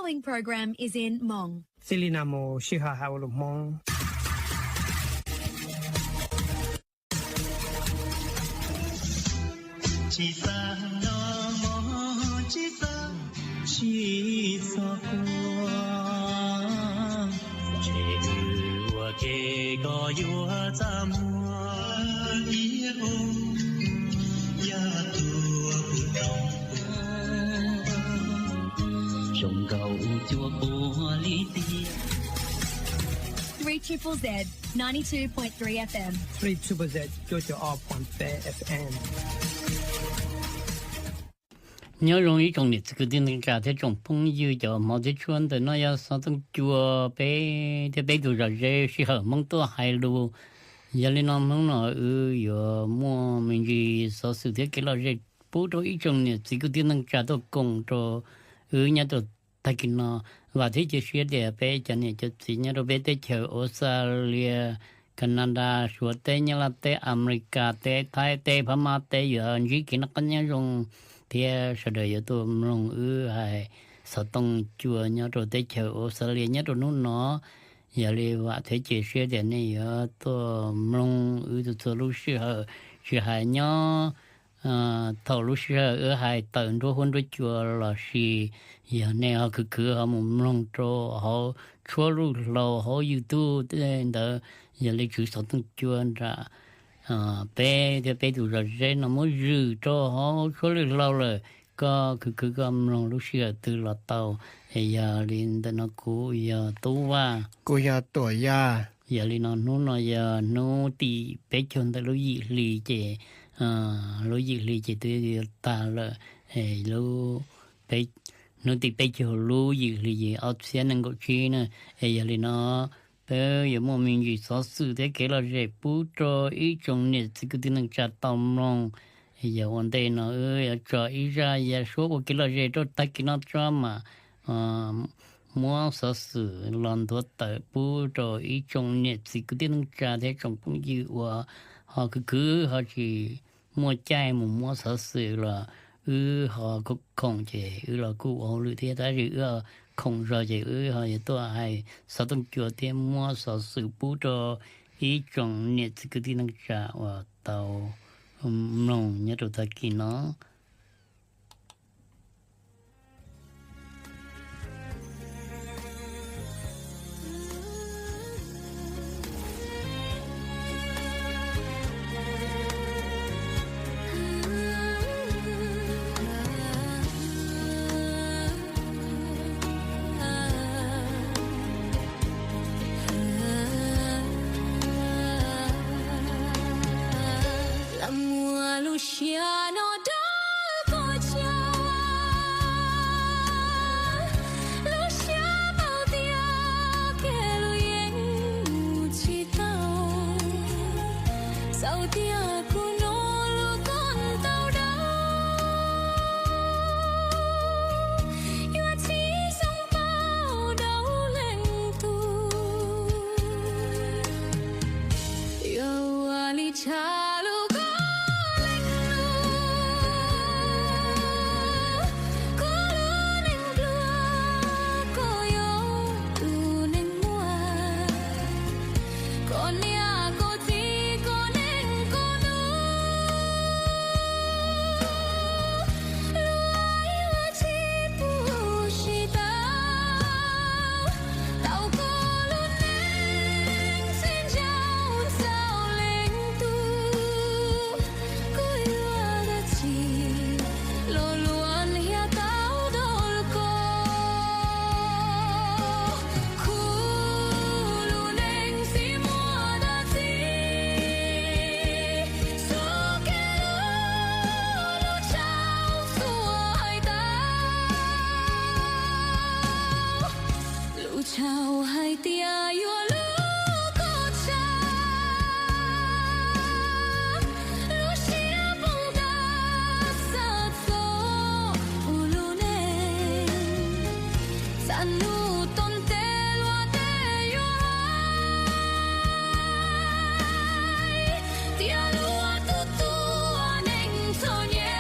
following program is in Hmong. Txij li no mus sij hawm hais ua lus Hmoob. Tsis xav hnov, tsis xav, tsis txhob quaj. Ntshe ua ke koj yuav txaj muag ib ub, yog tus puv roob puv, zoo nkaus ua cua puv li tiag. Three triple Z, ninety-two point three F M. Three triple Z, cuaj caum ob point peb F M. Nyob zoo ib tsoom niam txiv kwv tij neej tsa thiab tsoom phooj ywg cov hmov thiab tshua, ntawm no yog xov tooj cua, peb thiab peb tus zom zeb sij hawm Hmoob tuaj hais lus. Yog li no hnub no wb yuav muaj me ntsis xov xwm thiab kev lom zem pub rau ib tsoom niam txiv kwv tij neej tsa tuaj koom rau wb nyob rau tag kis no. Vam thiab cia siab tias peb cov niam cov txiv nyob rau peb teb chaws Australia, Canada, Suav teb, Nyab Laj teb, Amelikas teb, Thaib teb, Phab Mab teb yuav ntsib kev noj qab nyob zoo thiab sawv daws yuav tuaj mloog wb hais xov tooj cua nyob rau teb chaws Australia nyob rau hnub no. Yog li vam thiab cia siab tias nej yuav tuaj mloog wb txhua txhua lub sij hawm, tsis hais nyob thaum lub sij hawm wb hais tawm nruab huab nruab cua los sis yog nej ho khwv khwv ho mus mloog rau hauv tshuab lub hlau hauv YouTube tej ntawd. Yog li tswv xov tooj cua nram peb thiab peb tus zom zeb no muab zwm rau hauv tshuab lub hlau lawm, koj khwv khwv koj mloog lub sij hawm twg los tau. Es yog li ntawm no kuv yog Tub Vaj. Kuv yog Tuam Yaj. Yog li no hnub no yog hnub tim peb caug ntawm lub yim hli ces, lub yim hli ces twb yuav tag lawm. Hnub tim peb caug lub yim hli ces ob txhiab nees nkaum tsib na. Es yog li no peb yuav muaj me ntsis xov xwm thiab kev lom zem pub rau ib tsoom niam txiv kwv tij neej tsa tau mloog. Yog ua ntej no wb yuav tso ib zaj yam suab ua kev lom zem rau tag kis no tso mas muab xov xwm los nthuav tawm pub rau ib tsoom niam txiv kwv tij neej tsa thiab tsoom phooj ywg uas ho khwv khwv ho tsis muaj caij mus muab xov xwm los wb ho khoom ces wb los kuj ua hauj lwm thiab, tab sis wb khoom zog ces wb ho yuav tuaj hais xov tooj cua thiab muab xov xwm pub rau ib tsoom niam txiv kwv tij neej tsa uas tau mloog nyob rau tag kis no. Lam muaj lub siab no rau koj tsaug, lub siab paub tias kev lub yeej mus tsis tau. Txawm tias kuv hnub lub koj tau dhau, yuav tsis zoo paub dhau leej twg. Yuav ua li cas lub koj leej lub, kuv lub neej nplua, koj yog tus neeg muaj, koj niam koj txiv koj neej koj nus, luag yuav tsis pub tsis tau. Tau koj lub neej txiv ntsaum txaus leej twg, kuv yuav dab tsi los luag thiaj tau tau koj. Kuv lub neej txiv muaj dab tsi, txoj kev lub lub tsaus txhua hais tau. Lub tsaus hais tias yuav lub koj tsaug, lub siab poob tag xav txog ua lub neej, txaj hnub tom ntej luag tej yuav hais tias luag tus tuab neeg txom nyem.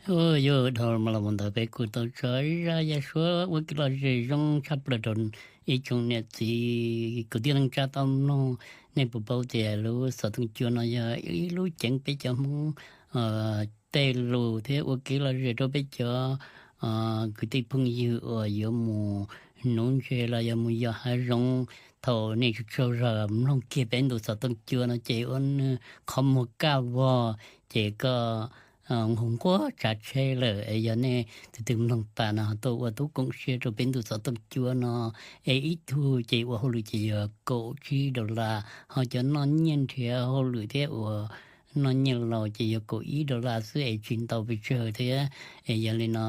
Ua yog dhau mas los mus ntawd peb kuj tau tso zaj yaj suab ua kev lom zem zoo tshaj plaws rau ib tsoom niam txiv kwv tij neej tsa tau mloog. Nej puas paub tias lub xov tooj cua no yog ib lub ceev peb cov Hmoob tej lus thiab ua kev lom zem rau peb cov kwv tij phooj ywg uas yuav mus nuv ntses los yog mus yos hav zoov. Thaum nej tsaug zog mloog kiag peb ntu xov tooj cua no ces ua nws qhov muag kaj vog ces koj nquag nquag tsav tsheb lawm. Es yog nej tus twg mloog tas no tuaj ua tub koom siab rau peb ntu xov tooj cua no, es ib tug ces ua hauj lwm ces yog kaum tsib dollar, ho cov noj nyiaj nrhiav hauj lwm thiab uas noj nyiaj laus ces yog kaum ib dollar xwb es tsis ntau pes tsawg thiab. Es yog li no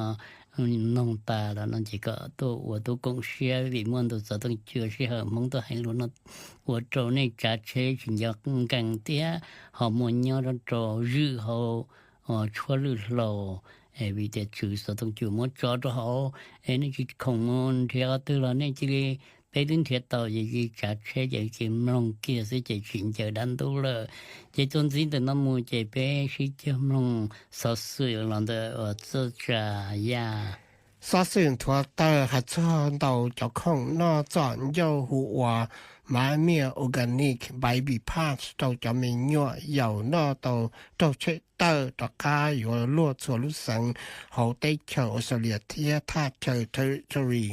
mloog tas los no ces kom tuaj ua tub koom siab vim muaj ntu xov tooj cua sij hawm Hmoob tuaj hais lus no ua rau nej tsav tsheb tsis nco nkees thiab ho muaj nyob rau zwm hauv tshuab lwj hlau. Vim tias tswv xov tooj cua muab tso rau hauv es nej tsis khoom mus nrhiav qhov twg los nej cia li, peb twb nrhiav tau ces cia li tsav tsheb ces cia li mloog kiag xwb ces tsis ncaws dab ntub lawm. Ces txuas ntxiv ntawm no mus ces peb sib cog mloog xov xwm los ntawm uas txoj tsa yaj. Xov xwm nthuav tawm hais txog ntau cov khoom noj txom ncauj hu ua Mav Miaj Organic Baby Pads rau cov me nyuam yaus noj tau raug tshem tawm rov qab yuav luag txhua lub xeev hauv teb chaws Australia thiab thaj chaw Territory.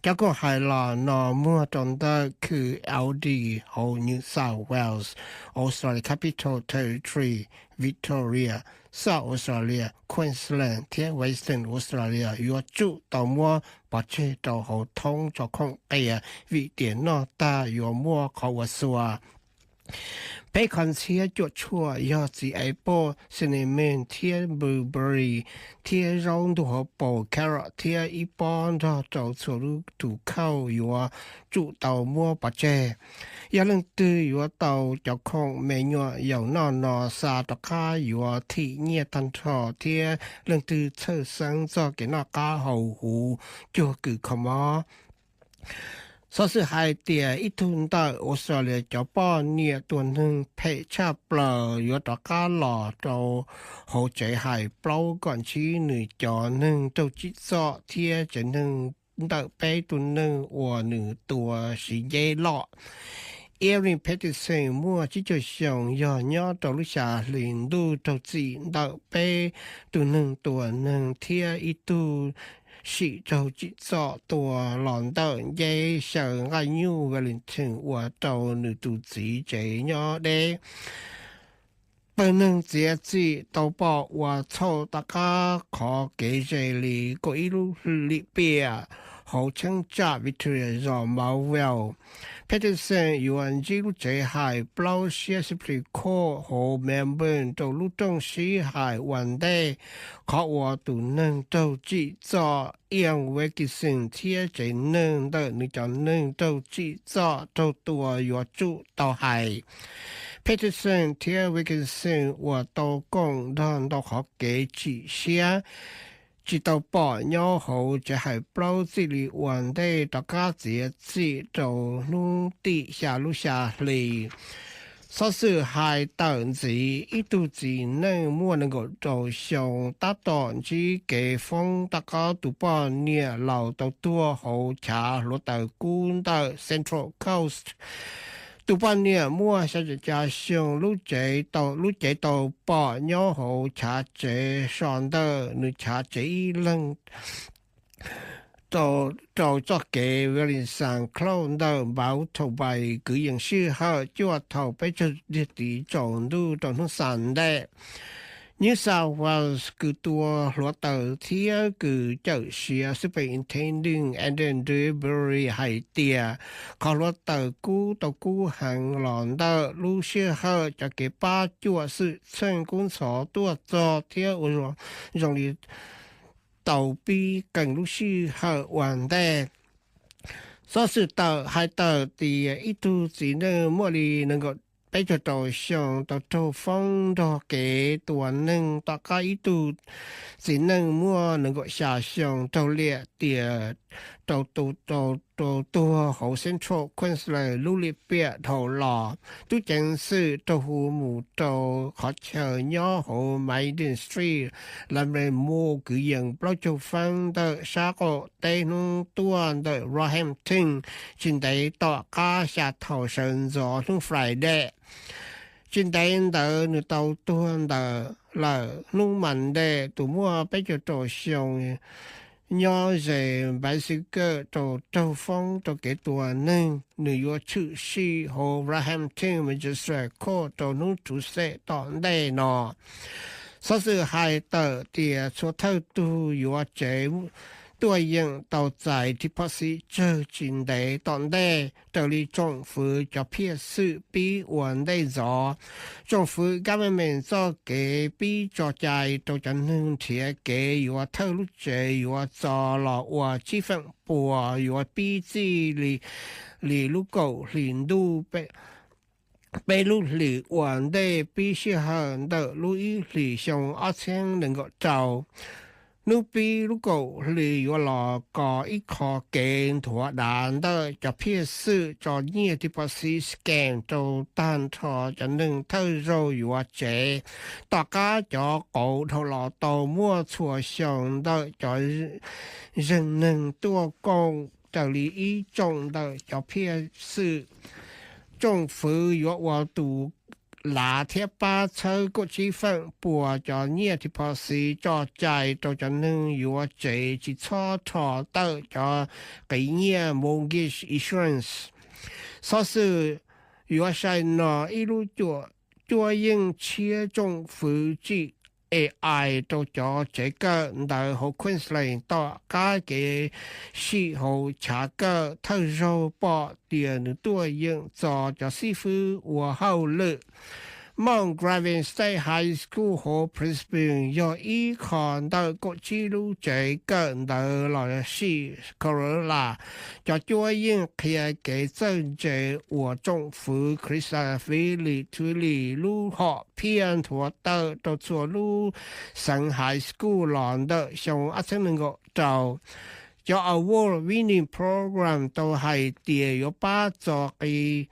Cov khoom hais los no muag rau ntawm khw Aldi hauv New South Wales, Australia Capital Territory, Victoria, South Australia, Queensland thiab Western Australia yuav tsum tau muab pov tseg rau hauv thoob tso khoom qias vim tias noj tag yuav muaj qhov ua xua. Peb qhov ntxhiab cuam tshuam yog txiv apple, cinnamon thiab blueberry thiab zaub ntug hauv paus carrot thiab ib pob nrog rau txhua lub tus khauj yuav tsum tau muab pov tseg. Yog leej twg yuav tau cov khoom me nyuam yaus noj no xa rov qab yuav thim nyiaj tag nrho thiab leej twg txhawj xeeb txog kev noj qab haus huv cuag kws kho mob. Xov xwm hais tias ib tug ntawm Australia cov poj niam tua neeg phem tshaj plaws yuav rov qab los rau hauv tsev hais plaub kom ntsib nws cov neeg raug tsim txom thiab tsev neeg ntawm peb tus neeg uas nws tua siv nceb loj. Erin Peterson muaj tsib caug xyoo, yog nyob rau lub xya hli ntuj raug txim ntawm peb tus neeg tua neeg thiab ib tug sim raug tsim txom tua los ntawm nceb xyaw nqaij nyuj Wellington ua rau nws tus txiv tsev nyob deb. Pawg neeg txiav txim tau pom ua txhaum tom qab qhov kev ze li kaum ib lub lim piam hauv cheeb tsam Victoria zos Marlvale. Peterson yuav ntsib lub tsev hais plaub siab Supreme Court hauv Melbourne rau lub rooj sib hais ua ntej qhov uas tus neeg raug tsim txom Ian Wilkinson thiab tsev neeg ntawm nws cov neeg raug tsim txom raug tua yuav tsum tau hais. Peterson thiab Wilkinson uas tau koom nrog ntau qhov kev chim siab tsis tau pom nyob hauv tsev hais plaub txij li ua ntej rov qab txiav txim rau hnub tim xya lub xya hli. Xov xwm hais tawm ntxiv, ib tug txiv neej muaj nees nkaum rau xyoo tab tom ntsib kev foob tom qab tus poj niam laus tau tuag hauv chav hluav taws kub ntawm Central Coast. Tus poj niam muaj xya caum xya xyoo, lub cev tau pom nyob hauv chav tsev so ntawm nws chav tsev ib leeg rau txoj kev Williamson Close ntawm Moreton Bay kwv yees sij hawm cuaj thaum peb caug tiag tiv tsaus ntuj rau hnub Sunday. New South Wales kws tua hluav taws thiab kws cawm siav Superintendent Andrew Berry hais tias qhov hluav taws kub tau kub heev los ntawm lub sij hawm cov kev pab cuam xwm txheej kub ntxhov tuaj txog thiab ua zoo li tau pib qee lub sij hawm ua ntej. Xov xwm tawm hais tawm tias ib tug txiv neej muaj li nees nkaum peb caug rau xyoo tau raug foob nrog kev tua neeg tom qab ib tug txiv neej muaj nees nkaum xya xyoo raug liam tiam rau tus rau rau tuag hauv Central Queensland lub lim piam dhau los. Tub ceev xwm raug hu mus rau qhov chaw nyob hauv Maiden Street, Lamre Mall kwv yees plaub caug feeb ntawm sab qaum teb hnub tuaj ntawm Roehampton, tsis ntev tom qab xya thaum sawv ntxov hnub Friday. Tsis ntev ntawd nws tau tuag ntawd lawm. Hnub Monday, tus muaj peb caug rau xyoo nyob ze bicycle rau raug foob rau kev tua neeg, nws yuav tshwm sim hauv Roehampton Magistrates Court rau hnub Tuesday tom ntej no. Xov xwm hais tawm tias txhua thawj tug yuav tsev tuaj yeem tau txais deposit tsawg tsis ntev tom ntej raws li tsoom fwv cov phiaj xwm pib ua ntej ntxov. Tsoom fwv government txoj kev pib tso cai rau cov neeg nrhiav kev yuav thawj lub tsev yuav txo los ua tsib feem pua, yuav pib txij li lub kaum hlis ntuj peb lub hlis ua ntej pib sij hawm ntawm lub ib hlis xyoo ob txhiab nees nkaum rau. Hnub pib lub kaum hlis yuav los kos ib qho kev nthuav dav ntawm cov phiaj xwm tso nyiaj deposit scam rau tag nrho cov neeg thawj zaug yuav tsev. Tom qab cov qauv dhau los tau muaj txhua xyoo ntawm cov zeeg neeg tuaj koom raws li ib tsoom ntawm cov phiaj xwm, tsoom fwv yuav ua tus lav thiab pab txhawb kaum tsib feem pua cov nyiaj deposit tso cai rau cov neeg yuav tsev tsis txhob rho tawm cov qiv nyiaj mortgage insurance. Xov xwm yuav sai no ib lub cuaj yeej tshiab tsoom fwv tsim A I rau cov tsev kawm ntawv hauv Queensland tom qab kev sim hauv chav kawm thawj zaug pom tias nws tuaj yeem txo cov xib fwb ua hauj lwm. Mount Gravatt State High School hauv Brisbane yog ib qho ntawm kaum tsib lub tsev kawm ntawv los sim Corolla. Cov cuab yeej qhia kev txawj ntse uas tsoom fwv Christa Phillips Twillie lub hom phiaj nthuav tawm rau txhua lub xeev high school los ntawm xyoo ob txhiab nees nkaum rau. Cov award winning program tau hais tias yuav pab txo qis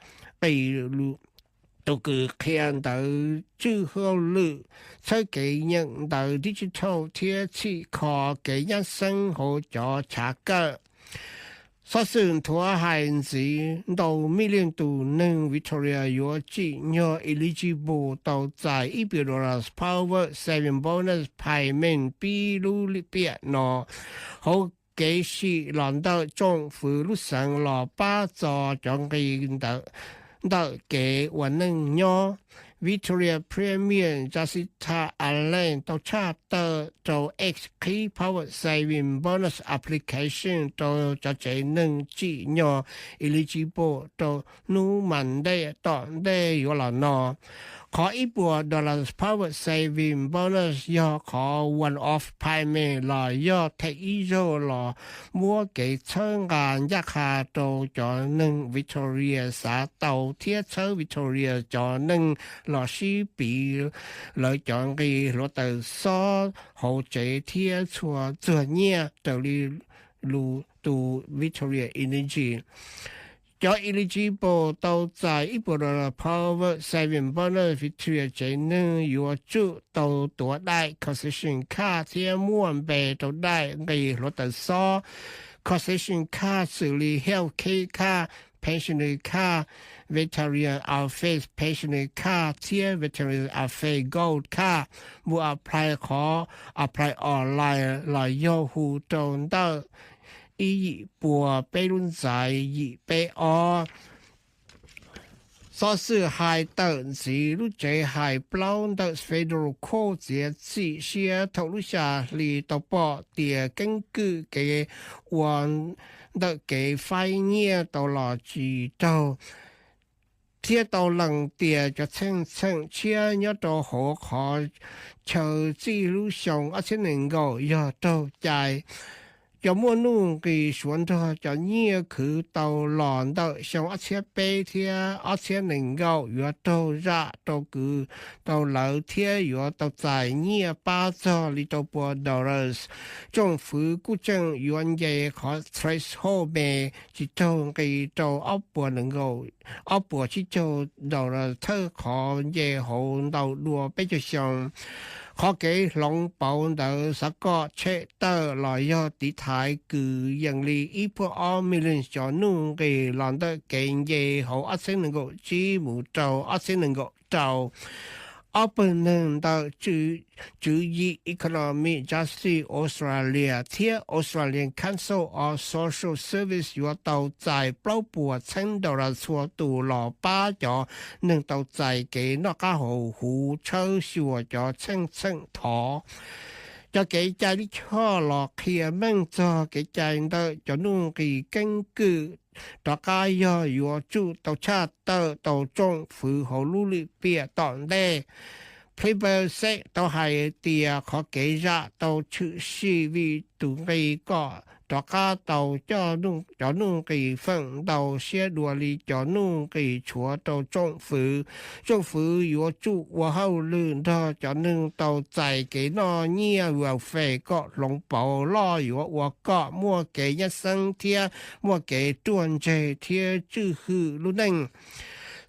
tus kws qhia ntawv tswj hauj lwm, txhawb kev nyeem ntawv digital thiab txhim kho kev nyab xeeb hauv cov chav kawm. Xov xwm nthuav hais ntxiv, ntau million tus neeg Victoria yuav tsim nyog eligible tau txais ib puas dollars power saving bonus payment pib lub lim piam no. Hauv kev sim los ntawm tsoom fwv lub xeev los pab txo cov nqi ntawm kev ua neej nyob, Victoria Premier Jacinta Allan tau tshaj tawm rau X qhib power saving bonus application rau cov tsev neeg tsim nyog eligible rau hnub Monday tom ntej yuav los no. Qhov ib puas dollars power saving bonus yog qhov one-off payment los yog them ib zaug los muab kev txhawb nqa ncaj qha rau cov neeg Victoria xav tau thiab txhawb Victoria cov neeg los sib piv lawv cov nqi hluav taws xob hauv tsev thiab txhua txuag nyiaj raws li lus tus Victoria Energy. Cov eligible tau txais ib puas dollars power saving bonus Victoria tsev neeg yuav tsum tau tuav daim concession card thiab muaj npe rau daim nqi hluav taws xob concession card xws li Health Care Card, Pensioner Card, Veteran Affairs Pensioner Card thiab Veteran Affairs Gold Card. Mus apply qhov apply online los yog hu rau ntawm ib yim pua peb lub ntxaiv yim peb ob. Xov xwm hais tawm ntxiv, lub tsev hais plaub ntawm Federal Court txiav txim siab thaum lub xya hli tau pom tias keeb kwm kev ua ntawm kev faib nyiaj tau los tsis raug, thiab tau lees tias cov txheej txheem tshiab nyob rau hauv qhov chaw txij lub xyoo ob txhiab nees nkaum yog raug cai. Cov muaj nuj nqis suav nrog cov nyiaj khwv tau los ntawm xyoo ob txhiab peb thiab ob txhiab nees nkaum yuav raug zam rau kws tau lawv thiab yuav tau txais nyiaj pab txog li rau pua dollars. Tsoom fwv kuj tseem yuav nce qhov threshold me tsis raug nqis rau ob puas tsib caug dollars thawj qhov nce hauv ntau dua peb caug xyoo. Qhov kev hloov pauv ntawd xav kom tshem tawm los yog tiv thaiv kws yees li ib puas ob million cov nuj nqis los ntawm kev nce hauv ob txhiab nees nkaum tsib mus rau ob txhiab nees nkaum rau. Ob pawg neeg ntawm tswv yim Economic Justice Australia thiab Australian Council of Social Service yuav tau txais plaub puas txheeb dollars txhua tus los pab cov neeg tau txais kev noj qab haus huv tshawb xyuas cov txheej txheem thov. Cov kev cai lij choj los qhia meej txog kev cai ntawm cov nuj nqis keeb kwm rov qab yog yuav tsum tau tshaj tawm tau tsoom fwv hauv lub lim piam tom ntej. Plebiscite tau hais tias qhov kev zam tau tshwm sim vim tus nqi kom rov qab tau coj cov nuj nqis feem ntau siab dua li cov nuj nqis tshuav rau tsoom fwv. Tsoom fwv yuav tsum ua hauj lwm nrog cov neeg tau txais kev noj nyiaj welfare kom hloov pauv loj yuav ua kom muaj kev nyab xeeb thiab muaj kev ruaj ntseg thiab tswj hwm lub neej.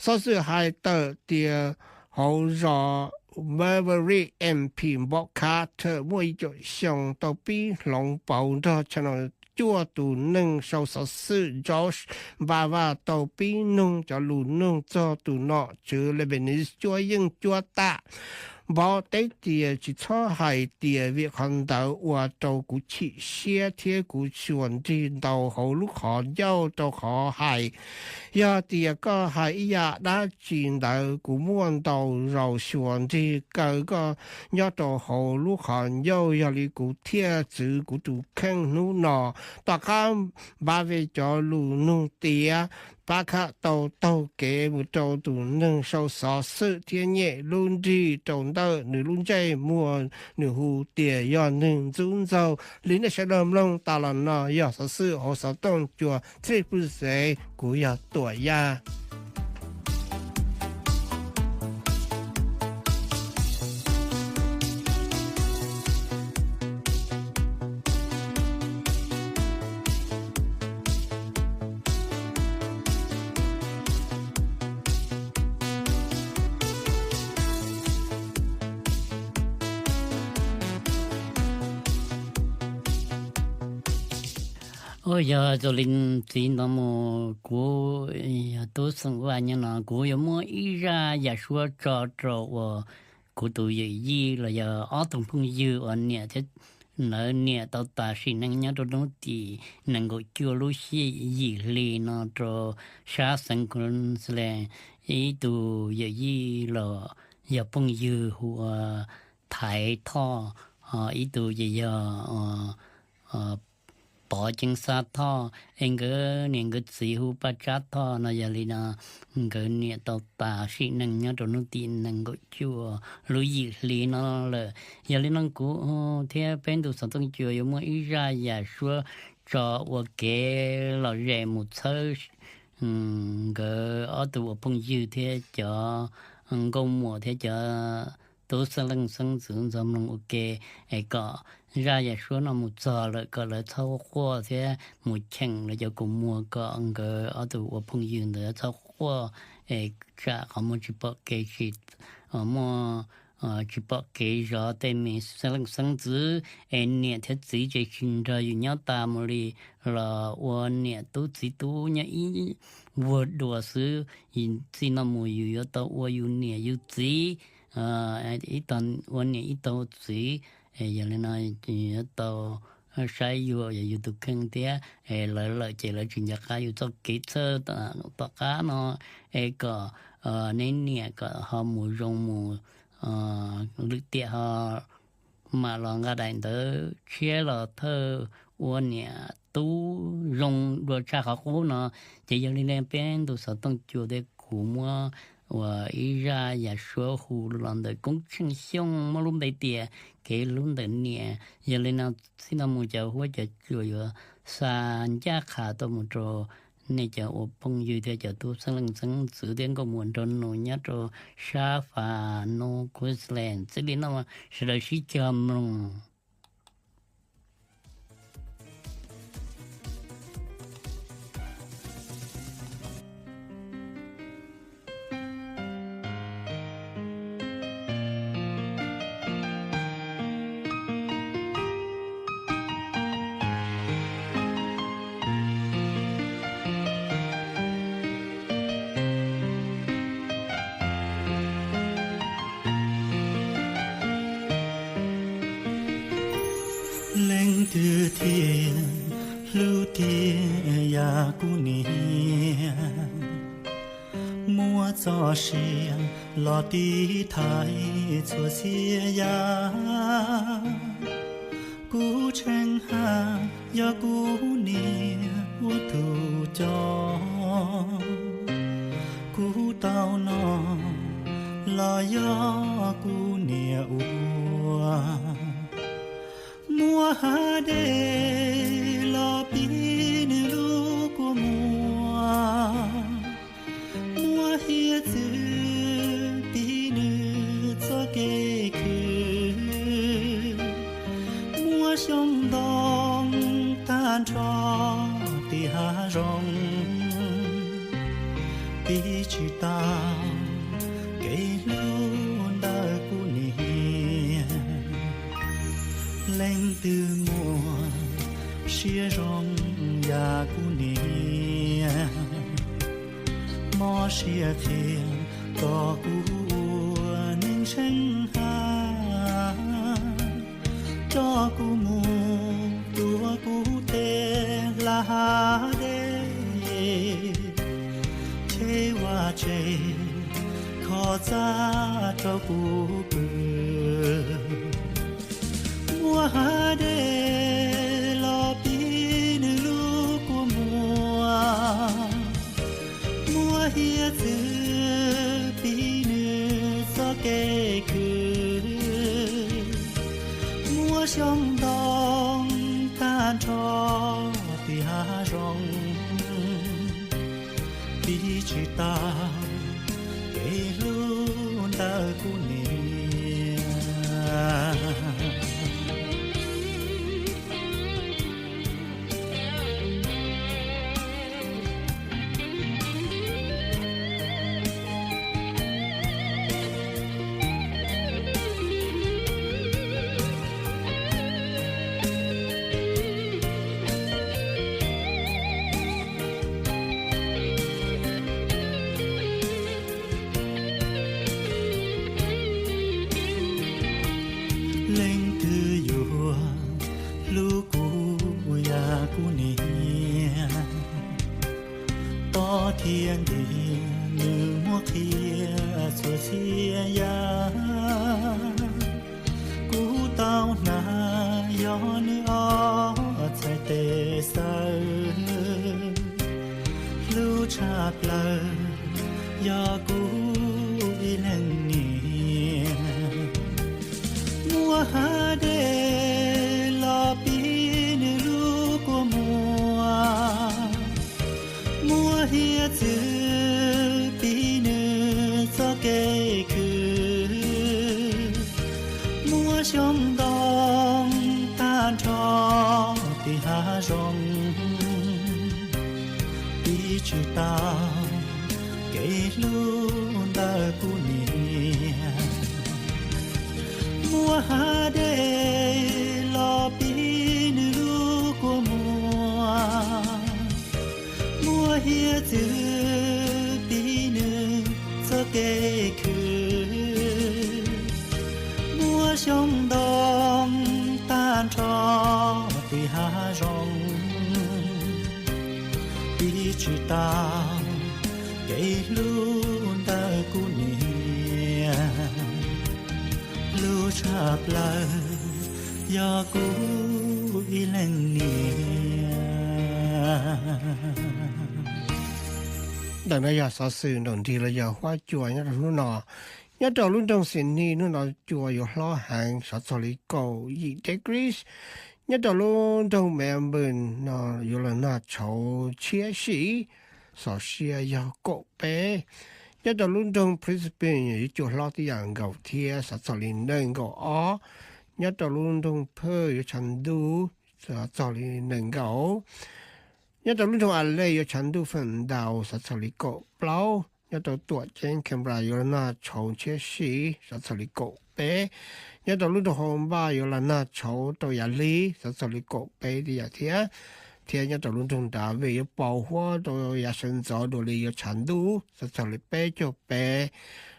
Xov xwm hais tawm tias hauv zos Maverick, M P Bob Carter muaj ib caum xyoo tau pib hloov pauv nrog Channel cuaj tus neeg sau xov xwm George Bava tau pib nug cov lus nug txog tus nom tswv Lebanese cuab yeej cuab tam. Bob teb tias tsis txhob hais tias vim qhov ntawd ua rau kuv chim siab thiab kuv xyuas nrig ntau hauv lub qhov ncauj rau qhov hais. Yog tias koj hais ib yam dab tsi ntawd kuv muaj ntau zaus xyuas nrig kaw koj nyob rau hauv lub qhov ncauj, yog li kuv thiaj txwv kuv tus kheej hnub no. Tom qab Bava cov lus nug tiav, Bob Carter tau taug kev mus rau tus neeg sau xov xwm thiab nyem lub nrig rau ntawm nws lub ntsej muag, nws hu tias yog nws ntxub ntxaug li. Nej sawv daws mloog tas los no yog xov xwm hauv xov tooj cua txij pw xev, kuv yog Tuam Yaj. Ua yog zoo li txiv ntawd mus, kuv yog tub xeem vaj nyob no, kuv yuav muab ib zaj yam suab tso rau uas kuv tus yawm yij los yog ob tug phooj ywg uas niam thiab, lawv niam tau tas sim neej nyob rau hnub tim nees nkaum cuaj lub xiab yim hli no rau sab xeev Queensland. Ib tug yawm yij los yog phooj ywg hu ua Thaiv Thoj, ib tug ces yog Pov Ceeb Xab Thoj, es nkawd niam nkawd txiv hu Paj Tsab Thoj no. Yog li no nkawd niam tau tas sim neej nyob rau hnub tim nees nkaum cuaj lub yim hli no lawm. Yog li no kuv thiab peb ntu xov tooj cua yuav muaj ib zaj yam suab tso ua kev lom zem mus txhawb nkawd ob tug ua phooj ywg thiab cov nkauj muam thiab cov tub xeeb leej xeeb ntxwv ntxov mloog ua ke, es kom zaj yam suab no mus txog lawm kom lawv txhob quaj thiab mus cheem lawv cov kua muag kom nkawd ob tug ua phooj ywg ntawd txhob quaj, es tsam qhov muag tsis pom kev, tsis muaj, tsis pom kev zov tej me xeeb leej xeeb ntxwv, es niam thiab txiv ces tsis nrog yus nyob tas mus li, los ua niam tub txiv tub nyob ib vuag dua xwb. Txij no mus yus yuav tau ua yus niam yus txiv, ib tog ua niam ib tog ua txiv. Yog li no yuav tau saib yuav yus tus kheej thiab, lawv lawm ces lawv tsis nco qab yus txoj kev txhawj tom qab no, es kom neb niam kom ho mus zoo mus lwm tiam ho mam los nqa daim ntawv tshiab los thawj ua niam tub zoo dua tshaj qhov qub no. Ces yog li ne peb ntu xov tooj cua thiab kuv muab uas ib zaj yam suab hu los ntawm Koob Tsheej Xyooj muaj lub npe tias Kev Hlub Ntawm Niam. Yog li no, txij no mus cov huab cov cua yuav xa ncaj qha tuaj mus rau nej cov ua phooj ywg thiab cov tub xeeb leej xeeb ntxwv thiab nkauj muam nraug nus nyob rau sab Fab Nus Queensland. Txij li no sawv daws sib cog mloog. Leej twg thiaj hlub tiag yam kuv niam, muab txoj sia los tiv thaiv txhua txhia yam. Kuv tshee haj yog kuv niam ua tus coj, kuv tau noj los yog kuv niam ua, muab hav dej los pib nws lub kua muag, muab hiav txwv pib nws txoj kev khwv, muab xyoob ntoo tag nrho tim hav zoov, pib tsis tau kev hlub ntawm kuv niam. Leej twg muaj siab zoo yam kuv niam, mob siab qhia kom kuv ua neeg tshee haj, coj kuv mus tuav kuv tej hlab hav dej, cheb vaj tse kho txaj rau kuv pw, muab hav dej los pib nws lub kua muag, muab hiav txwv pib nws txoj kev khwv, muab xyoob ntoo tag nrho tim hav zoov, pib tsis tau kev hlub ntawm kuv niam. Leej twg yuav hlub kuv yam kuv niam, tob thiab ntiag nws muab qhia txhua txhia yam. Kuv tau hnav yog nws ob txhais tes xawb, hlub tshaj plaws yog kuv ib leeg niam. Muab hav dej los pib nws lub kua muag, muab hiav txwv pib nws txoj kev khwv, muab xyoob ntoo tag nrho tim hav zoov, pib tsis tau kev hlub ntawm kuv niam. Muab hav dej los pib nws lub kua muag, muab hiav txwv pib nws txoj kev khwv, muab xyoob ntoo tag nrho tim hav zoov, pib tsis tau kev hlub ntawm kuv niam. Hlub tshaj plaws yog kuv ib leeg niam. Ntawm no yog xov xwm ntaus nrig los yog huab cua nyob rau hnub no. Nyob rau lub nroog Sydney hnub no cua yuav hlob heev, xov txog li kaum yim degrees. Nyob rau lub nroog Melbourne no yuav los nag tshauv tshiab si, xov sia yog kaum peb. Nyob rau lub nroog Brisbane yuav cua hlob tib yam nkaus thiab, xov txog li nees nkaum ob. Nyob rau lub nroog Perth yuav tshav ntuj, xov txog li nees nkaum. Nyob rau lub nroog Adelaide yuav tshav ntuj feem ntau, xov txog li kaum plaub. Nyob rau tuam ceeb Canberra yuav los nag tshauv tshiab si, xov txog li kaum peb. Nyob rau lub nroog Hobart yuav los nag tshauv rau yav lig, xov txog li kaum peb tib yam thiab. Thiab nyob rau lub nroog Darwin yuav pos huab rau yav sawv ntxov dua li yuav tshav ntuj, xov txog li peb caug peb.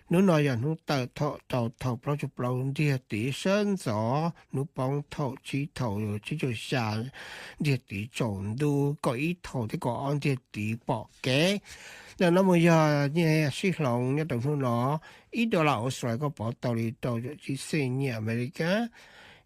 Hnub no yog hnub tawm thaum rau thaum plaub caug plaub ntiag tiv sawv ntxov, hnub poob thaum tsib thaum tsib caug xya ntiag tiv tsaus ntuj, kaum ib thaum thiab kaum ob ntiag tiv pom kev. Ntawm no mus yog nyiaj sib hloov nyob rau hnub no. Ib dollar Australia koj pov tau li rau caum tsib xees nyiaj Amelikas.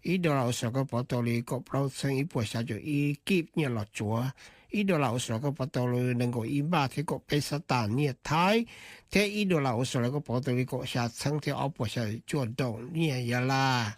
Ib dollar Australia koj pov tau li kaum plaub txheeb ib puas xya caum ib kib nyiaj los tsuav. Ib dollar Australia koj pov tau li nees nkaum ib npaj thiab kaum peb xab tas nyiaj Thaib, thiab ib dollar Australia koj pov tau li kaum xya txheeb thiab ob puas xya caum cuaj doos nyiaj Yab Laj.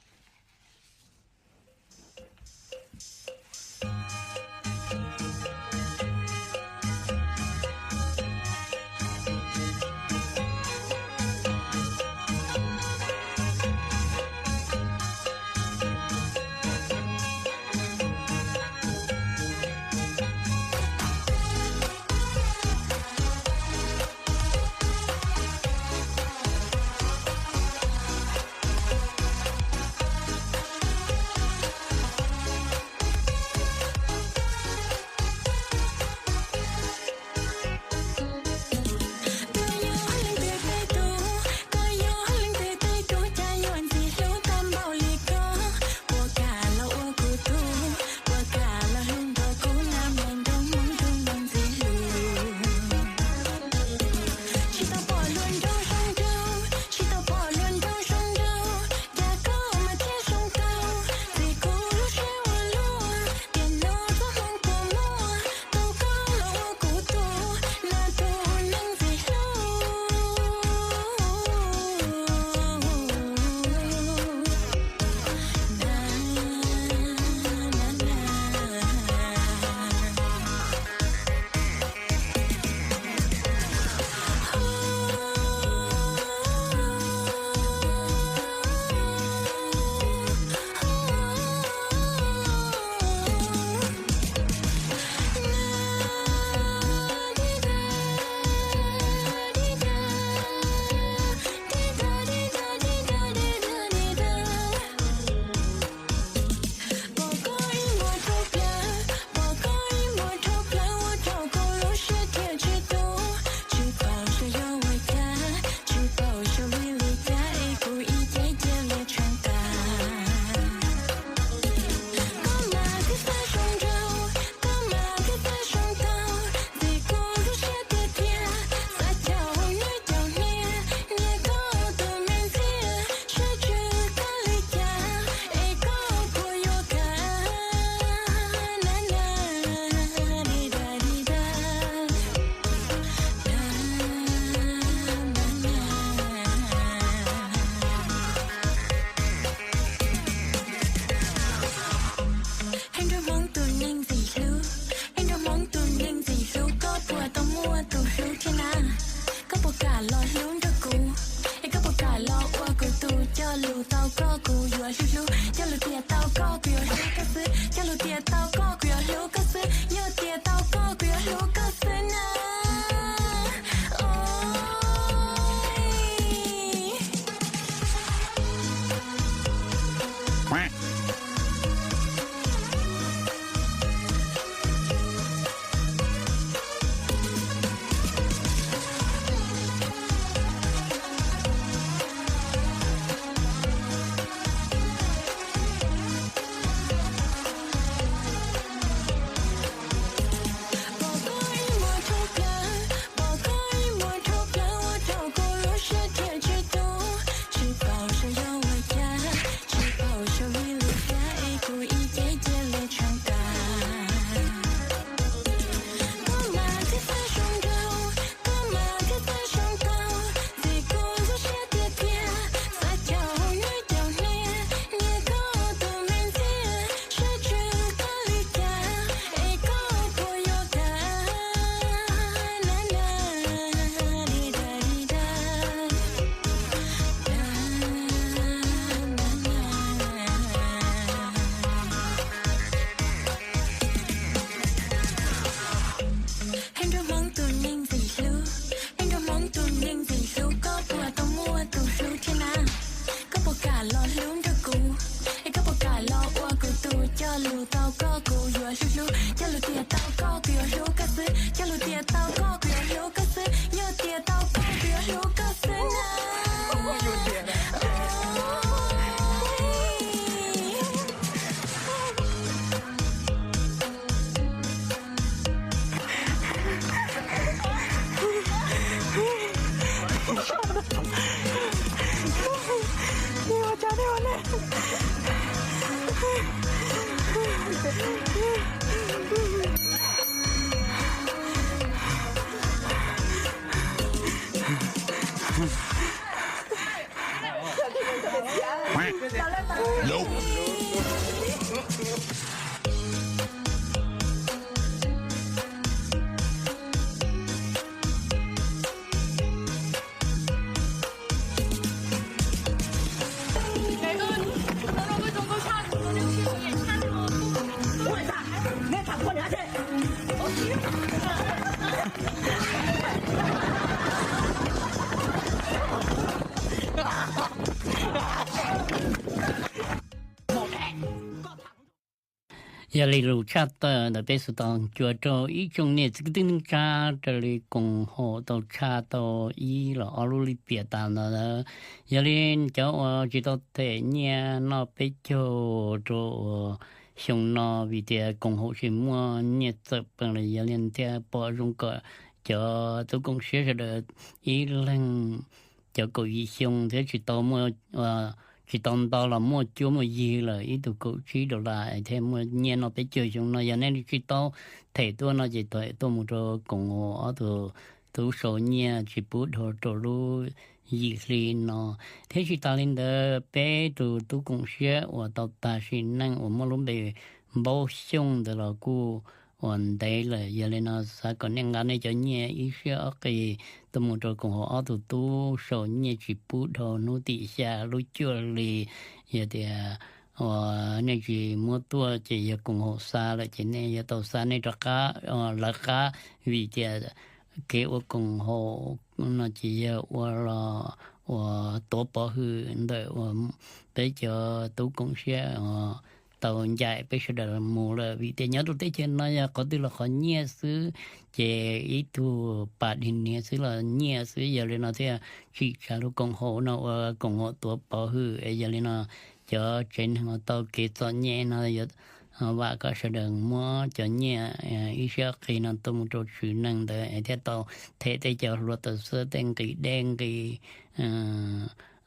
Tias tau koj kuv yuav hlub koj xwb, cog lus tias tau koj kuv yuav hlub koj xwb, yog tias tau koj kuv yuav hlub koj xwb na. Yog li lus tshaj tawm ntawm peb xov tooj cua rau ib tsoom niam txiv kwv tij neej tsa raws li koom haum tau tshaj tau ib los ob lub lis piam tas ntawd. Yog li cov uas tsis tau them nyiaj noj peb caug rau uas xyoo no vim tias koom haum tsis muaj nyiaj txawm pees los yog li thiaj pom zoo kom cov tub koom siab sawv daws ib leeg cov kaum yim xyoo thiab tsis tau muaj, tsis tau nto los muaj cuab muaj yig lawm ib tug kaum tsib dollar thiaj muaj nyiaj noj peb caug xyoo no. Yog nej tsis tau them tuaj no ces tuaj mus rau koom haum ob tug tub sau nyiaj tsis pub dhau rau lub yim hli no. Thiab tsis tas li ntawd peb tus tub koom siab uas tau tag sim neej uas muaj lub npe Npaub Xyooj ntawd los kuj uas ntev lawm. Yog li no xav kom nej nqa nej cov nyiaj ib siab ob qis tuaj mus rau koom haum ob tug tub sau nyiaj tsis pub dhau hnub tim xya lub cuaj hli. Yog tias uas nej tsis muab tuaj ces yog koom haum xa lawm ces nej yuav tau xa nej rov qab, lawv qab, vim tias kev ua koom haum no ces yog ua los uas tuav pov hwm ntawm uas peb cov tub koom siab tau ncaim peb sawv daws mus lawm. Vim tias nyob rau teb chaws no yog qhov twg los qhov nyiaj xwb, ces ib tug pas dig niag xwb los nyiaj xwb. Yog li no thiaj tsim tsa lub koom haum no ua koom haum tuav pov hwm. Yog li no cov tsev neeg uas tau kev txom nyem no yuav vam kom sawv daws muab cov nyiaj ib siab qis no tuaj mus rau tswv neeg ntawd thiaj tau them tej cov hluav taws xob, tej nqi dej nqi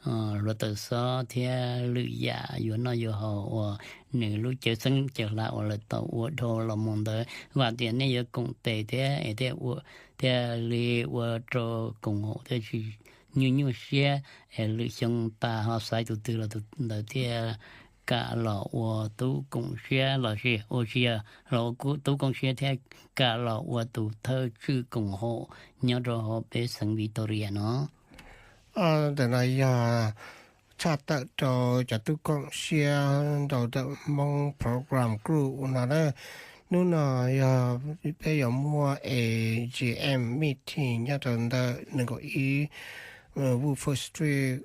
hluav taws xob thiab lwm yam yuav noj yuav haus uas nws lub cawv xeeb cawv hla uas lawv tau ua dhau los mus ntawd. Vam tias nej yuav koom tes thiab es thiaj ua, thiaj li ua rau koom haum thiaj tsis nyuaj nyuaj siab es lwm xyoo tas ho xaiv tus twg los tus ntawd thiaj kam los ua tub koom siab los sis ua tsis yog los ua tub koom siab thiab kam los ua tus thawj tswj koom haum nyob rau hauv peb xeev Victoria no. Ntawm no yog tshaj tawm rau cov tub koom siab rau ntawm Hmoob Program Group no na. Hnub no yog peb yuav muaj A G M meeting nyob rau ntawm nees nkaum ib Woodford Street,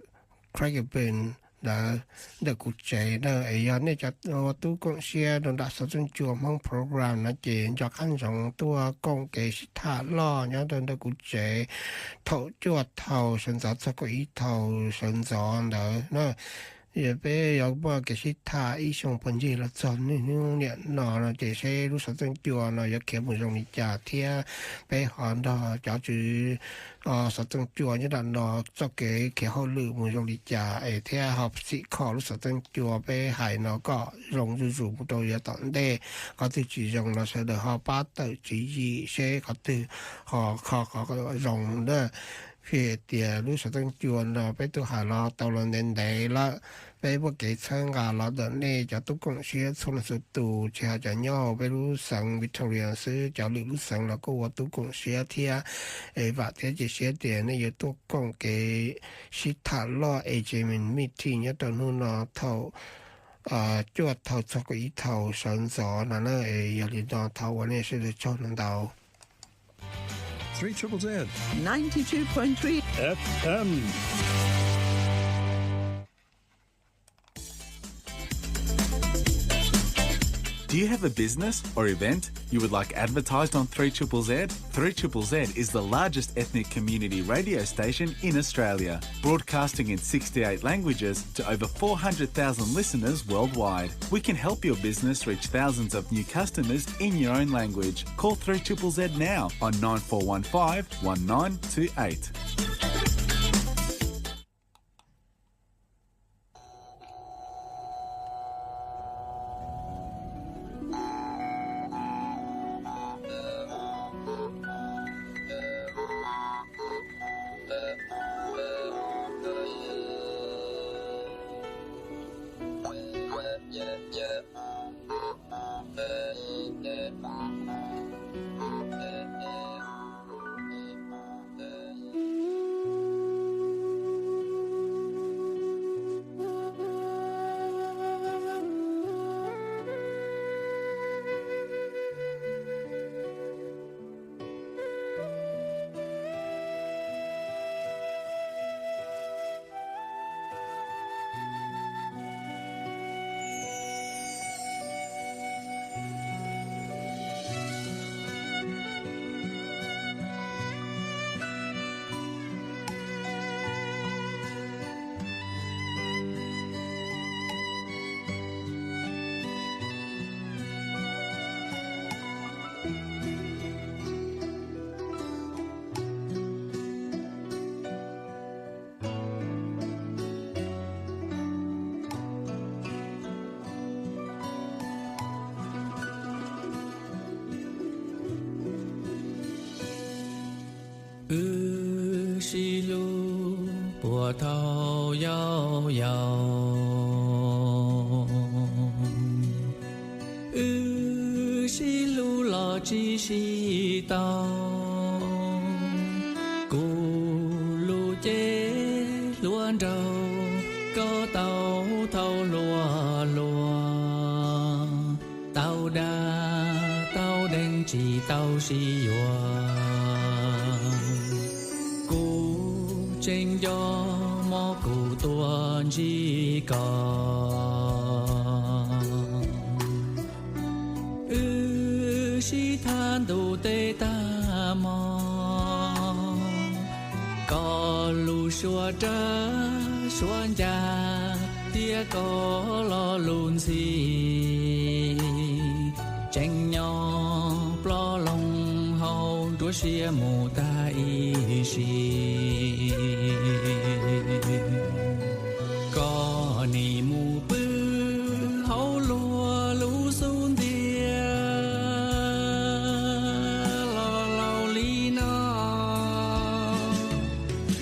Craigieburn ntawd ntawm kuv tsev na. Es yog nej cov tub koom siab rau nram xov tooj cua Hmoob Program no ces nco qab ntsoov tuaj koom kev sib tham loj nyob rau ntawm kuv tsev thaum cuaj thaum sawv ntxov txog kaum ib thaum sawv ntxov ntawd na. Peb yuav muaj kev sib tham ib xyoo puag ncig los txog niaj hnub niam no no ces seb lub xov tooj cua no yuav khiav mus zoo li cas thiab peb ho nrog cov tswv xov tooj cua nyob nram no txoj kev khiav hauj lwm mus zoo li cas es thiab ho txhim kho lub xov tooj cua peb hais no kom zoo zuj zus mus rau yav tom ntej. Qhov twg tsis zoo los sawv daws ho pab tawm tswv yim seb qhov twg ho kho qhov zoo na. Vim tias lub xov tooj cua no peb twb hais los tau los ntev ntev lawm, peb muaj kev txhawb nqa los ntawm nej cov tub koom siab txhua leej txhua tus, tsis hais cov nyob hauv peb lub xeev Victoria xwb, cov lwm lub xeev los kuj ua tub koom siab thiab. Es vam thiab cia siab tias nej yuav tuaj koom kev sib tham loj A G M meeting nyob rau hnub no thaum cuaj thaum txog kaum ib thaum sawv ntxov no na. Yog li no thov ua nej sawv daws tsaug ntau. Three triple Z. Ninety-two point three F M. Do you have a business or event you would like advertised on three triple Z? Three triple Z is the largest ethnic community radio station in Australia, broadcasting in sixty-eight languages to over four hundred thousand listeners worldwide. We can help your business reach thousands of new customers in your own language. Call three triple Z now on nine four one five one nine two eight. Wb sib hlub puas tau yau yau, wb sib hlub los tsis sib tau. Kuv lub cev hluas nraug, koj tau thauj hluas hluas, tau dag tau deev tsis tau sib yuav. Kuv tseem nco mob kuv tuaj ntsib koj. Wb sib tham ntuj teb tag hmo, koj lub suab rawv suab ncaj thiab koj lo lus ntxhi, tseem nyob ploj loo hauv nruab siab mus tag ib sim. Koj nim mus pw hauv luag lub xub ntiag los laus li no.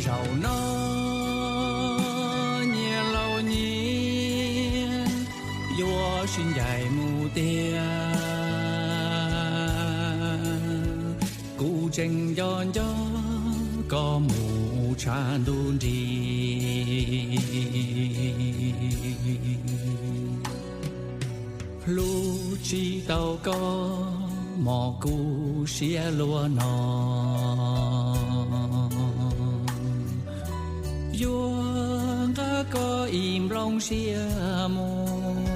Zaum no nyias laus nyias yuav sib ncaim mus tiag. Kuv tseem nco nco koj mus tshav ntuj nrig, hlub tsis tau koj mos kuv siab luaj no. Yuav nqa koj ib nplooj siab mus,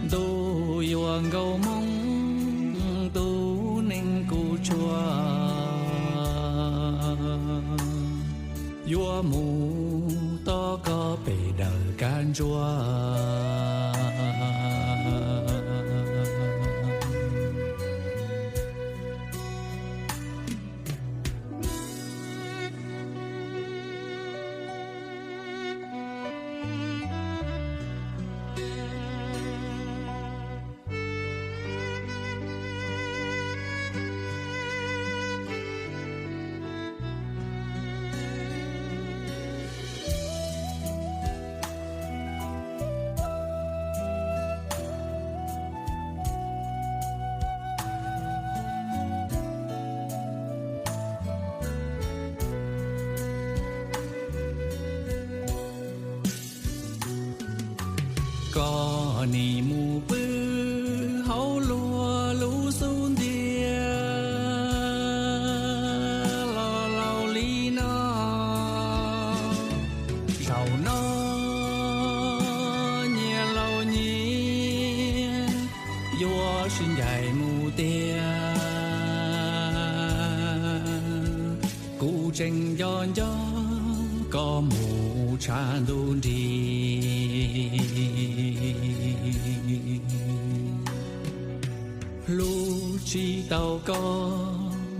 ntuj yuav nkauj hmoob tus neeg kuv tshua. Yuav mus tos koj pem dawm kab ntsuab. Koj nim mus pw hauv luag lub xub ntiag los laus li no. Zaum no nyias laus nyias tiag, kuv tseem nco nco koj mus tshav ntuj nrig. Hlub tsis tau koj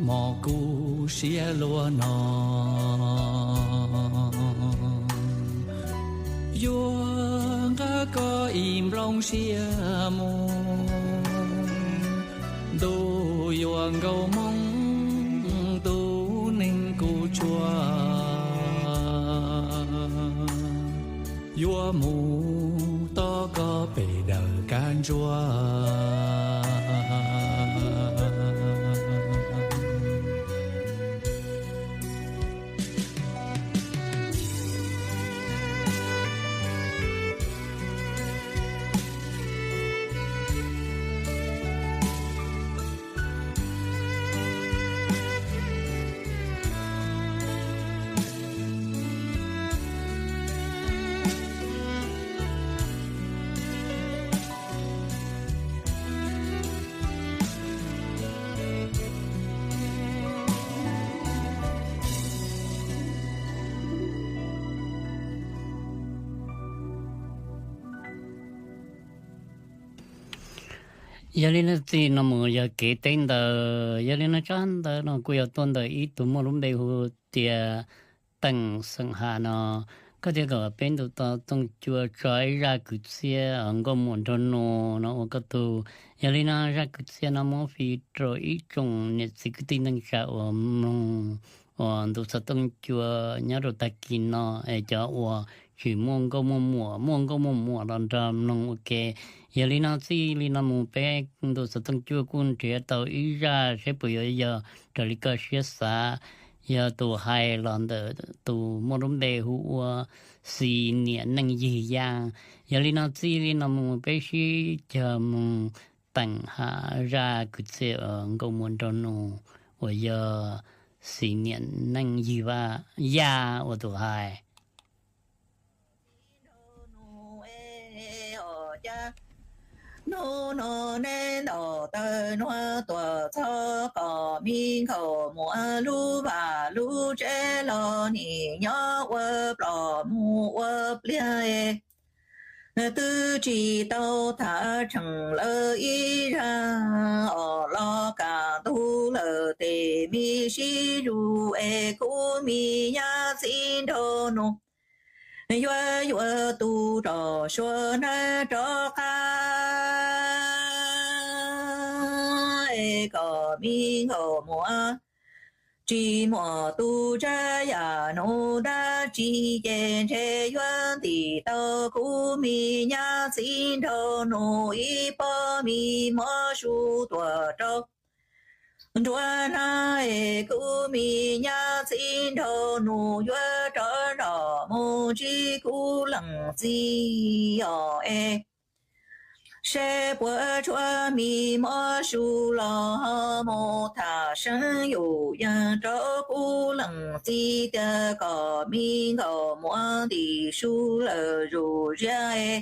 mos kuv siab luaj no, yuav nqa koj ib nplooj siab mus, ntuj yuav nkauj moo tus neeg kuv tshua, yuav mus tos koj pem dawm kab ntsuab. Yog li no txij no mus yog kev teb ntawd, yog li no tsab ntawv no kuj yog tuaj ntawm ib tug muaj lub npe hu tias Teem xeem Has no, koj thiaj kom peb ntu tau Tooj Cua tso ib zaj kwv txhiaj Nkauj Muam Nraug Nus no ua koj tug. Yog li no zaj kwv txhiaj no muab fij rau ib tsoom niam txiv kwv tij neej tsa uas mloog uas ntu xov tooj cua nyob rau tag kis no es cov uas tsis muaj nkauj muaj muam, muaj nkauj muaj muam los nrog mloog ua ke. Yog li no txij li no mus peb ntu xov tooj cua kuj nrhiav tau ib zaj seb puas yuav yog raws li koj siab xav. Yog tus hais los ntawm tus muaj lub npe hu ua Xis Niam Neej Yig Yaj. Yog li no txij li no mus peb sib cog mus teem zaj kwv txhiaj Nkauj Muam Nraug Nus uas yog Xis Niam Neej Yig Yaj ua tus hais. Hnub no neb ntaus taw nuav tuam txog kom me nkauj muam lub vaj lub tsev los nim nyob ua plom mus ua pliag. Twb tsis tau tham tseem lawv ib zag os, los kaj ntug lawm tes me sib zug es kuv me nyab Xis Nraug Nus yuav yuav tus rog Suav Nab rov qab es kom me nkauj muam tsis muaj tus tsav yam nus dab tsi ces ntshe yuav ntim tau kuv me nyab Xis Nraug Nus ib pob me mov su tuam rau nruab hnab es kuv me nyab Xis Nraug Nus yuav rov nrog mus ntsib kuv leej txiv os es seb puas tshuav me mov su los ho mus tham seev yum yees rau kuv leej txiv tias kom me nkauj muam ntim su lawm zuj ziab es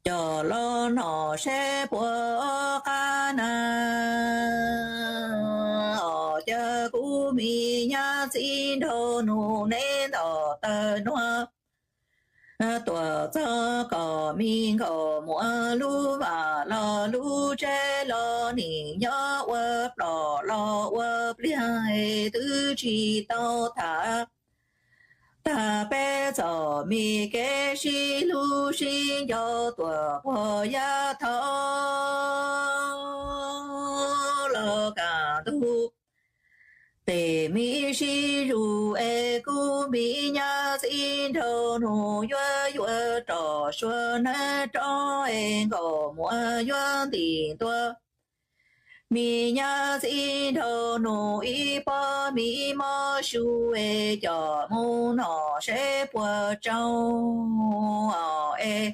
coj los noj seb puas qab na. Os, cas kuv me nyab Xis Nraug Nus neb ntaus taw nuav tuam txog kom me nkauj muam lub vaj los lub tsev los nim nyob ua plom los ua pliag es twb tsis tau tham tag peb txom me kev sib hlub sib nco tuam puag yav thaud los kaj ntug tes me sib zug es kuv me nyab Xis Nraug Nus yuav yuav rog Suav Nab rov es nkauj muam yuav ntim ntua me nyab Xis Nraug Nus ib pob me mov su es coj mus noj seb puas tsau es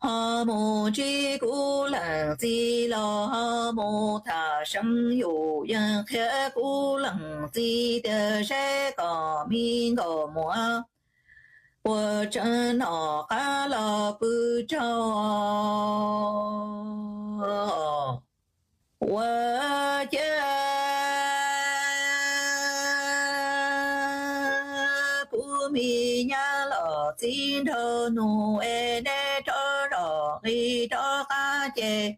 ho mus ntsib kuv leej txiv los ho mus tham seev yum yees qhia kuv leej txiv tias seb kom me nkauj muam puas tseem noj qab los pw tsaug. Ua ciav kuv mi nyab los txiv nraug nus es neb rov zos nqis rov qab ces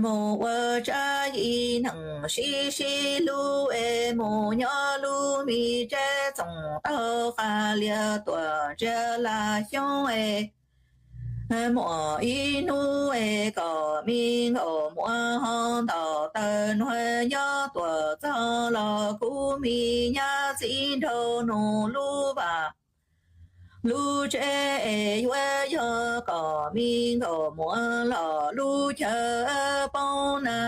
mus ua tsab ib neeg sib sib hlub es mus nyob lub me tsev txoos taug qab liaj tuam ntsia laj xyoob es muaj ib hnub es kom me nkaus muaj ho ntaus taws nuag nyob tuam txog los kuv mi nyab txiv nraug nus lub vaj lub tsev es yuav yog kom me nkaus muaj los lub chaw poob na.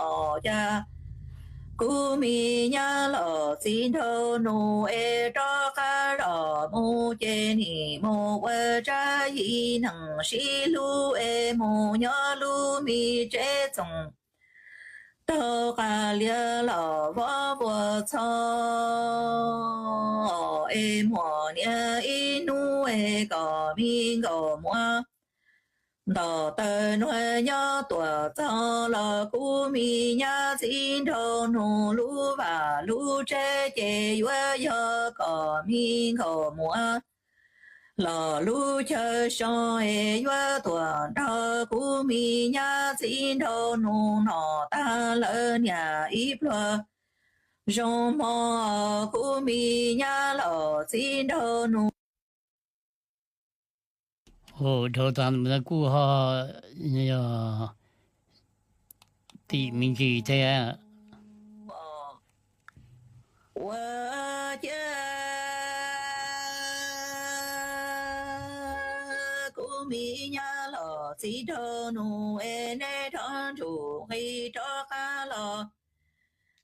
Os cas kuv mi nyab los txiv nraug nus es rov qab zos mus ces nim mus ua tsab ib neeg sib hlub es mus nyob lub me tsev txoos taug qab liaj los vov vuas txhos es muaj niaj ib hnub es kom me nkaus muaj ntaus taws nuag nyob tuam txog los kuv mi nyab txiv nraug nus lub vaj lub tsev ces yuav yog kom me nkaus muaj los lub chaw so es yuav tuam nrog kuv mi nyab txiv nraug nus no tag lawm niaj ib pluag zoo hmo kuv mi nyab los txiv nraug nus. Dhau tas kuj ho yog tim me ntsis thiab. Ua ciav kuv mi nyab los txiv nraug nus es neb rov ntsum nqis rov qab los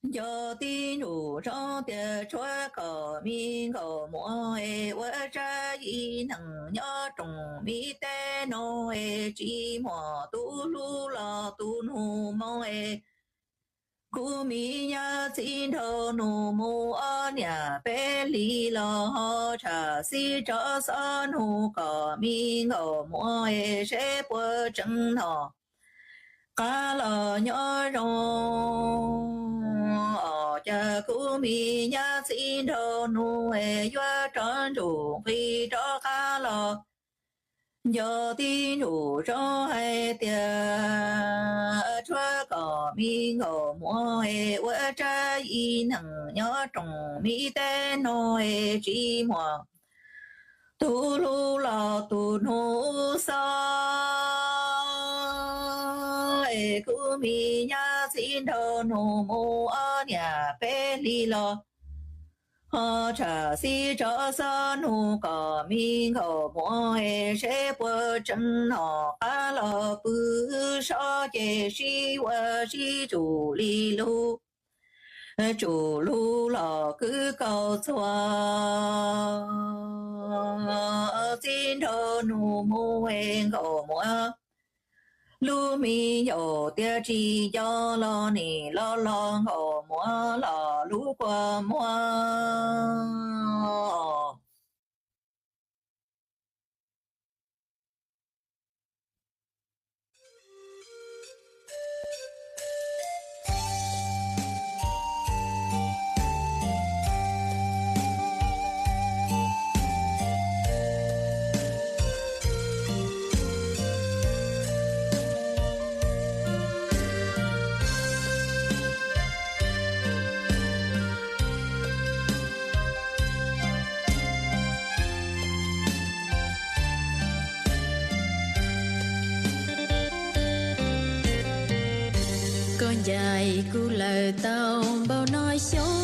nco tib ntsum zoo tias tshuav kom me nkaus muaj es ua tsab ib neeg nyob rooj mi teb no es tsis muaj tus hlub los tus nus moo es kuv mi nyab txiv nraug nus mus ob niam peb hlis los ho tsham xib tso xob nus kom me nkaus muaj es seb puas tseeb no qab los nyob zoo. Os cas kuv mi nyab txiv nraug nus es yuav rov ntsum nqis rov qab los nco tib ntsum zoo hais tias tshuav kom me nkaus muaj es ua tsab ib neeg nyob rooj mi teb no es tsis muaj tus hlub los tus nus xob es kuv mi nyab txiv nraug nus mus ob niam peb hlis los ho tsham xib tso xob nus kom me nkaus muaj es seb puas tseeb no qab los pw sob ces sib ua sib tsum li lug, tsum lug los kwv kaus txhua txiv nraug nus mus es nkaus muaj lub me nyuam tias tsis nco los nim los los nkaus muaj los lub kua muag. Koj ncaim kuv lawm tau npaum no xyoo,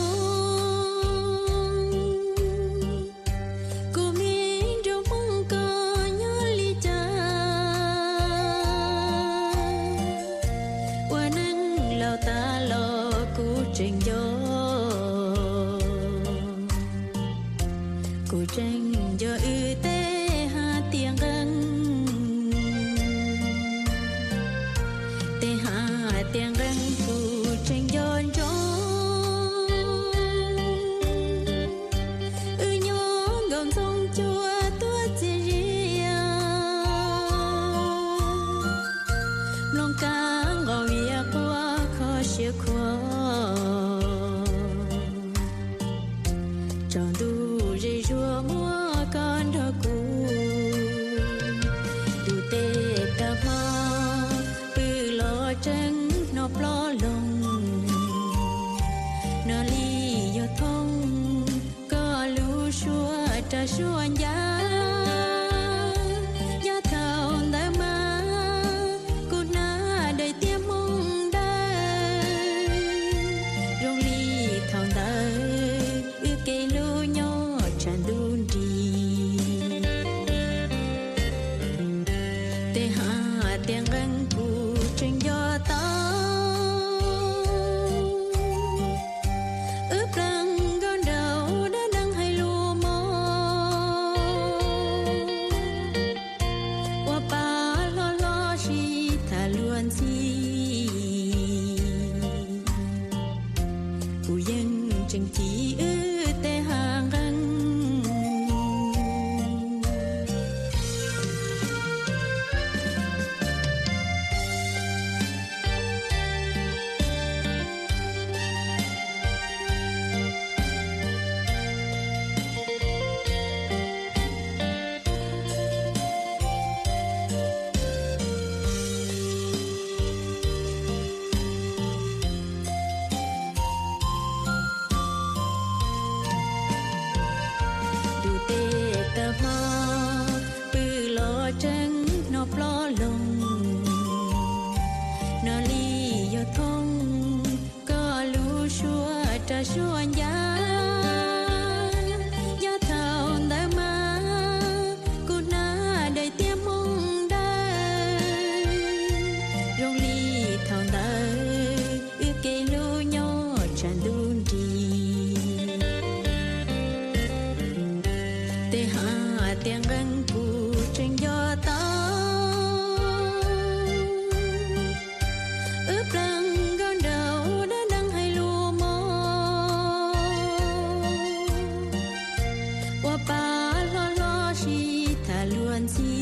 kuv me nraug Hmoob koj nyob li cas? Ua neej laus tas los kuv tseem nco, kuv tseem nco wb tej hav tiaj nqeeb, tej hav tiaj nqeeb kuv tseem nco ntsoov. Wb nyob nkaum ntxoov cua tuaj txias zias, mloog kab ploj loog, no li yuav thoob koj lub suab rag suab ncaj. Nyob thaum ntawd mas kuv hnab daim tiab hmoov dawb, zoo li thaum ntawd wb kev hlub nyob tshav ntuj nrig. Tej hav tej nqeeb kuv tseem nco tau, wb pleev nkauj nraug dab neeg hais lus mos, ua pa hlob hlob sib tham luag ntxhi. Kuv yeej tseem cim wb tej hav nqeeb. Ntuj tej tawg hlo pw los tseem hnov ploj loog, no li yog thoob koj lub suab rag suab ncaj. Nyob thaum ntawd mas kuv hnab daim tiab hmoov dawb, zoo li thaum ntawd wb kev hlub nyob tshav ntuj nrig. Tej hav tej nqeeb kuv tseem nco tau, wb pleev nkauj nraug dab neeg hais lus mos, ua pa hlob hlob sib tham luag ntxhi.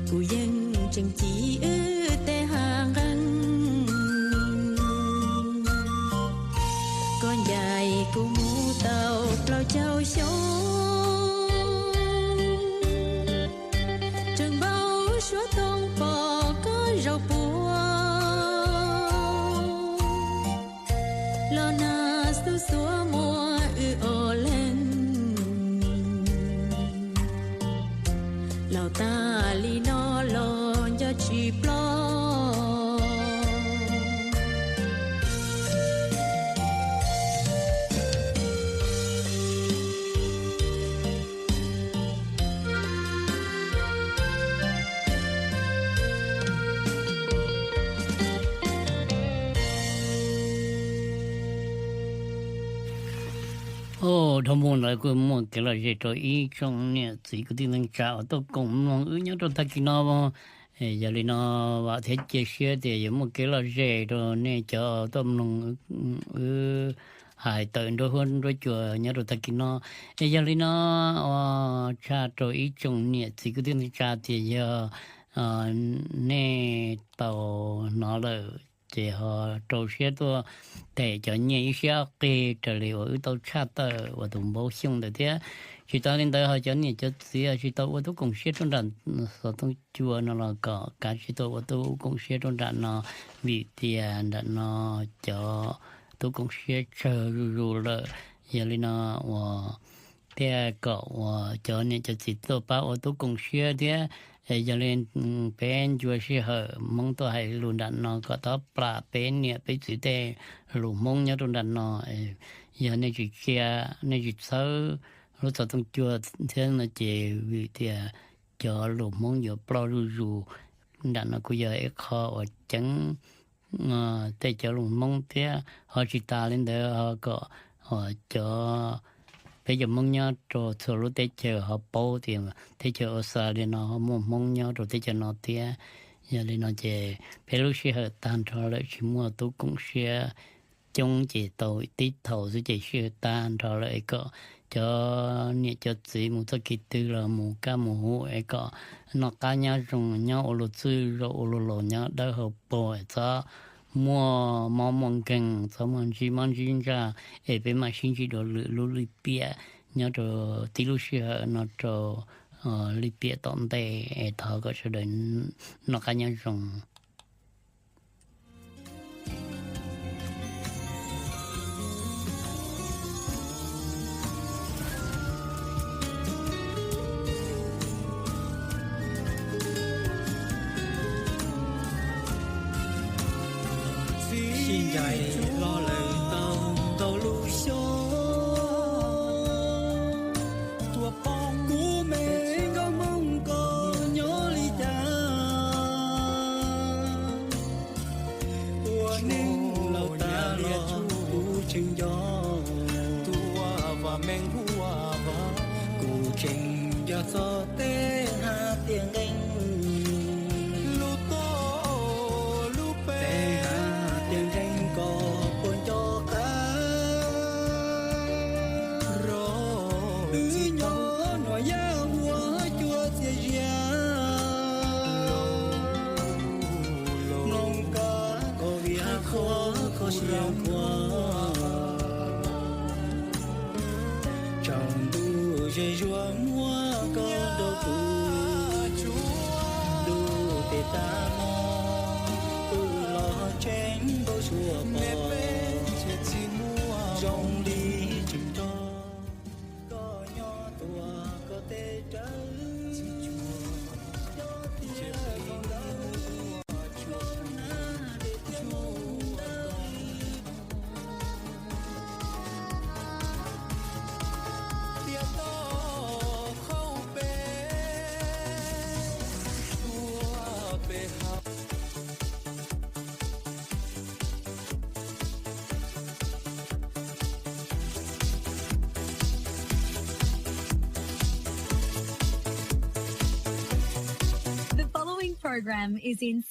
Kuv yeej tseem cim wb tej hav nqeeb. Koj ncaim kuv mus tau plaub caug xyoo, tseem npau suav toog pom koj zaum puag los nag xub xuav muab wb ob leeg. Laus tag li no los nco tsis ploj. Dhau mus ntawd kuj muaj kev lom zem rau ib tsoom niam txiv kwv tij neej tsa uas tuaj koom mloog wb nyob rau tag kis no. Yog li no, vam thiab cia siab tias yuav muaj kev lom zem rau nej cov tuaj mloog wb hais tawm nruab huab nruab cua nyob rau tag kis no. Es yog li no, ua tsaug rau ib tsoom niam txiv kwv tij neej tsa tias yog nej tau hnov lawm ces ho rau siab tuaj them cov nyiaj ib siab ob qig raws li uas wb tau tshaj tawm uas tus npauv xyooj ntawd thiab. Tsis tas li ntawd ho cov niam cov txiv tsis tau ua tub koom siab rau nram xov tooj cua no los kom kav tsij tuaj ua tub koom siab rau nram no, vim tias nram no cov tub koom siab tsawg zuj zus lawm. Yog li no uas thiaj kom uas cov niam cov txiv tuaj pab ua tub koom siab thiab. Yog li peb ncua sij hawm Hmoob tuaj hais lus nram no kom tau plam peb niam peb txiv tej lus Hmoob nyob rau nram no. Yog nej tsis txhawb lub xov tooj cua thiab no ces vim tias cov lus Hmoob yuav ploj zuj zus. Nram no kuj yog ib qho uas ceev tej cov lus Hmoob thiab. Ho tsis tas li ntawd ho kom cov peb cov Hmoob nyob rau txhua lub teb chaws ho paub tias teb chaws Australia no ho muaj Hmoob nyob rau teb chaws no thiab. Yog li no ces peb lub sij hawm tag nrho lawm, tsis muaj tub koom siab coob ces tau tib thaum xwb ces sij hawm tag nrho lawm es kom cov niam cov txiv mus txoj kev twg los mus kaj mus huv es kom noj qab nyob zoo, nyob ua luag txwj zaum ua luag laus nyob dawb hau paug, txhob muaj mob muaj nkeeg, txhob muaj ntsib mob ntsib ntsaj, es peb mam sib ntsib dua lwm lub lim piam nyob rau tib lub sij hawm no rau li piam tom ntej es thov kom sawv daws noj qab nyob zoo. Sib ncaim los lawm tau ntau lub xyoo, kuv me nkauj Hmoob koj nyob li cas? Ua neej laus tas los kuv tseem nco, kuv tseem nco txog tej hais tias nqeeb, tej hais tias nqeeb koj puas nco qab. Wb nyob Nyab Laj ua cuab txias zias, mloog koj, koj viam qhuav koj siab qhuav, tsaus ntuj ze zuag muab koj rau kuv, ntuj tes tag hmo kuv los tseem npau suav pom, zoo li tseem nrog koj nyob tuaj koj tej rawv. The following program is in